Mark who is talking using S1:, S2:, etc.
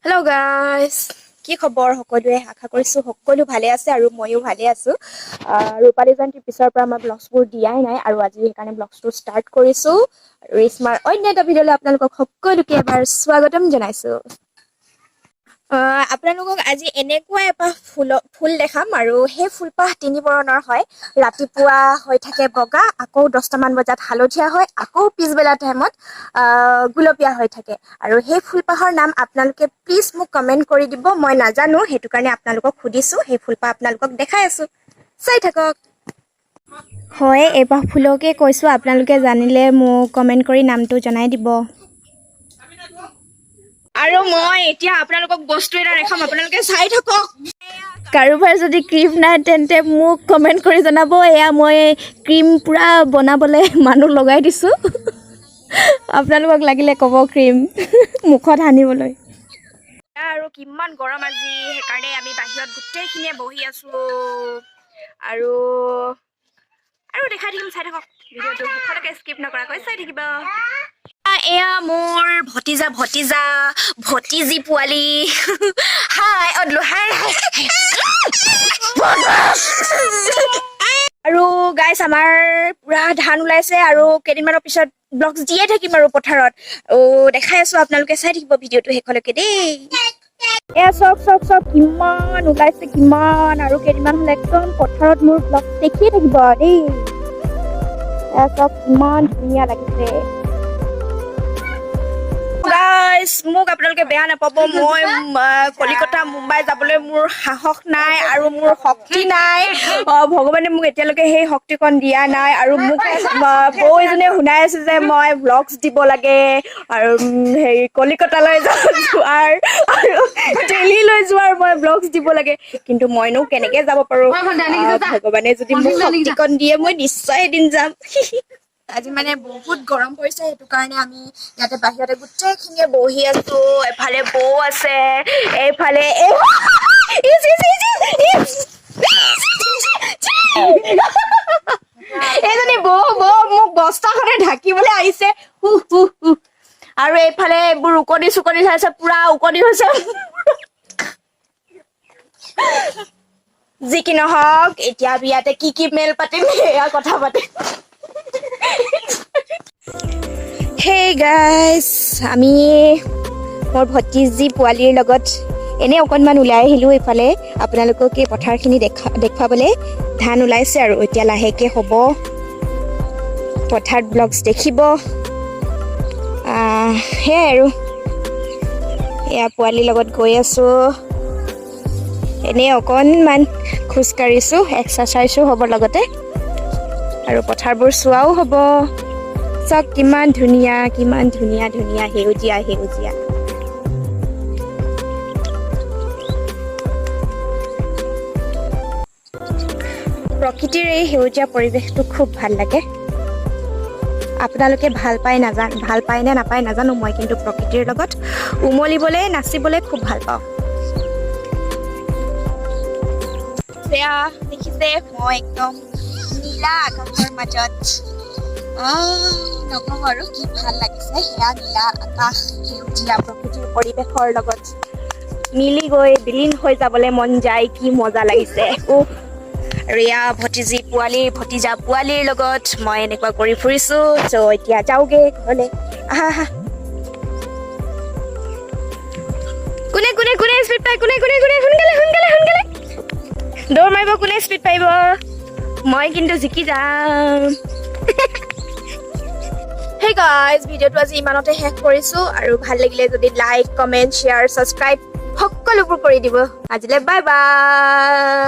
S1: Hello' guys, কি খবৰ সকলোৱে? আশা কৰিছোঁ সকলো ভালে আছে আৰু ময়ো ভালে আছোঁ। ৰূপালী জয়ন্তীৰ পিছৰ পৰা মই ব্লগছবোৰ দিয়াই নাই আৰু আজি সেইকাৰণে ব্লগছটো ষ্টাৰ্ট কৰিছোঁ। আৰু ৰিশ্মাৰ অন্য এটা ভিডিঅ'লৈ আপোনালোকক সকলোকে এবাৰ স্বাগতম জনাইছোঁ। আপোনালোকক আজি এনেকুৱা এপাহ ফুল দেখাম আৰু সেই ফুলপাহ তিনি বৰণৰ হয়। ৰাতিপুৱা হৈ থাকে বগা, আকৌ 10টামান বজাত হালধীয়া হয়, আকৌ পিছবেলা টাইমত গুলপীয়া হৈ থাকে। আৰু সেই ফুলপাহৰ নাম আপোনালোকে প্লিজ মোক কমেণ্ট কৰি দিব। মই নাজানো, সেইটো কাৰণে আপোনালোকক সুধিছোঁ। সেই ফুলপাহ আপোনালোকক দেখাই আছোঁ, চাই থাকক। হয়, এইপাহ ফুলকে কৈছোঁ। আপোনালোকে জানিলে মোক কমেণ্ট কৰি নামটো জনাই দিব। আৰু মই এতিয়া আপোনালোকক বস্তু এটা দেখাম, আপোনালোকে চাই থাকক। কাৰোবাৰ যদি ক্ৰীম নাই, তেন্তে মোক কমেণ্ট কৰি জনাব। এয়া মই ক্ৰীম পূৰা বনাবলৈ মানুহ লগাই দিছোঁ। আপোনালোকক লাগিলে ক'ব ক্ৰীম মুখত সানিবলৈ। আৰু কিমান গৰম আজি, সেইকাৰণে আমি বাহিৰত গোটেইখিনিয়ে বহি আছোঁ। আৰু আৰু দেখাই থাকিম, চাই থাকক ভিডিঅ'টো শেষলৈকে, স্কিপ নকৰাকৈ চাই থাকিব। এয়া মোৰ ভতিজা, ভতিজা, ভতিজী পোৱালি। হাই অদলো, হাই হাই। আৰু গাইছ, আমাৰ পুৰা ধান ওলাইছে আৰু কেইদিনমানৰ পিছত ব্লগছ দিয়ে থাকিম আৰু পথাৰত দেখাই আছো। আপোনালোকে চাই থাকিব ভিডিঅ'টো শেষলৈকে দেই। এয়া চাওক, চাওক, চাওক, কিমান ওলাইছে, কিমান! আৰু কেইদিনমান হ'লে একদম পথাৰত মোৰ ব্লগ দেখিয়ে থাকিব দেই। এয়া চাওক, কিমান ধুনীয়া লাগিছে। গাইছ, মোক আপোনালোকে বেয়া নাপাব। মই কলিকতা, মুম্বাই যাবলৈ মোৰ সাহস নাই আৰু মোৰ শক্তি নাই। ভগৱানে মোক এতিয়ালৈকে সেই শক্তিকণ দিয়া নাই। আৰু মোক বৌ এজনীয়ে শুনাই আছে যে মই ব্লগছ দিব লাগে আৰু হেৰি কলিকতালৈ যোৱাৰ আৰু দিল্লীলৈ যোৱাৰ মই ব্লগছ দিব লাগে। কিন্তু মইনো কেনেকে যাব পাৰোঁ? ভগৱানে যদি মোক শক্তিকণ দিয়ে, মই নিশ্চয় এদিন যাম। আজি মানে বহুত গৰম পৰিছে, সেইটো কাৰণে আমি ইয়াতে বাহিৰতে গোটেইখিনিয়ে বহি আছো। এফালে বৌ আছে, এইফালে ইচ, ইচ, ইচ, ইচ, ইচ। এইজনী বৌ, বৌ মোক বস্তাখনে ঢাকিবলৈ আহিছে। হু হু হু। আৰু এইফালে এইবোৰ ওকণি চুকনি চাইছে, পুৰা ওকণি হৈছে। যি কি নহওক, এতিয়া আমি ইয়াতে কি কি মেল পাতিম, সেয়া কথা পাতিম। হেই গাইজ, আমি মোৰ ভতিজী পোৱালীৰ লগত এনেই অকণমান ওলাই আহিলোঁ এইফালে, আপোনালোকক এই পথাৰখিনি দেখুৱাবলৈ। ধান ওলাইছে আৰু এতিয়া লাহেকৈ হ'ব। পথাৰত ব্লগছ দেখিব। সেয়াই আৰু এয়া পোৱালীৰ লগত গৈ আছোঁ। এনেই অকণমান খোজকাঢ়িছোঁ, এক্সাৰচাইজো হ'ব লগতে আৰু পথাৰবোৰ চোৱাও হ'ব। চাওক, কিমান ধুনীয়া, কিমান ধুনীয়া ধুনীয়া সেউজীয়া সেউজীয়া। প্ৰকৃতিৰ এই সেউজীয়া পৰিৱেশটো খুব ভাল লাগে। আপোনালোকে ভাল পায় ভাল পায় নে নাপায় নাজানো, মই কিন্তু প্ৰকৃতিৰ লগত উমলিবলৈ, নাচিবলৈ খুব ভাল পাওঁ। এয়া দেখিছে, মই একদম নীলা আকাশৰ মাজত। নকওঁ আৰু কি ভাল লাগিছে। সেয়া নীলা আকাশ, সেউজীয়া প্ৰকৃতিৰ পৰিৱেশৰ লগত মিলি গৈ বিলীন হৈ যাবলৈ মন যায়। কি মজা লাগিছে, উফ! আৰু এয়া ভতিজী পোৱালি, ভতিজা পোৱালিৰ লগত মই এনেকুৱা কৰি ফুৰিছো। চ' এতিয়া যাওঁগে ঘৰলৈ। আহা আহা। কোনে কোনে কোনে স্পীড পায়? কোনে কোনে কোনে? সোনকালে সোনকালে সোনকালে দৌৰ মাৰিব। কোনে স্পীড পাৰিব? মই কিন্তু জিকি যাম। হেই গাইজ, ভিডিঅ'টো আজি ইমানতে শেষ কৰিছোঁ। আৰু ভাল লাগিলে যদি লাইক, কমেণ্ট, শ্বেয়াৰ, ছাবস্ক্ৰাইব সকলোবোৰ কৰি দিব। আজিলৈ বাই বাই।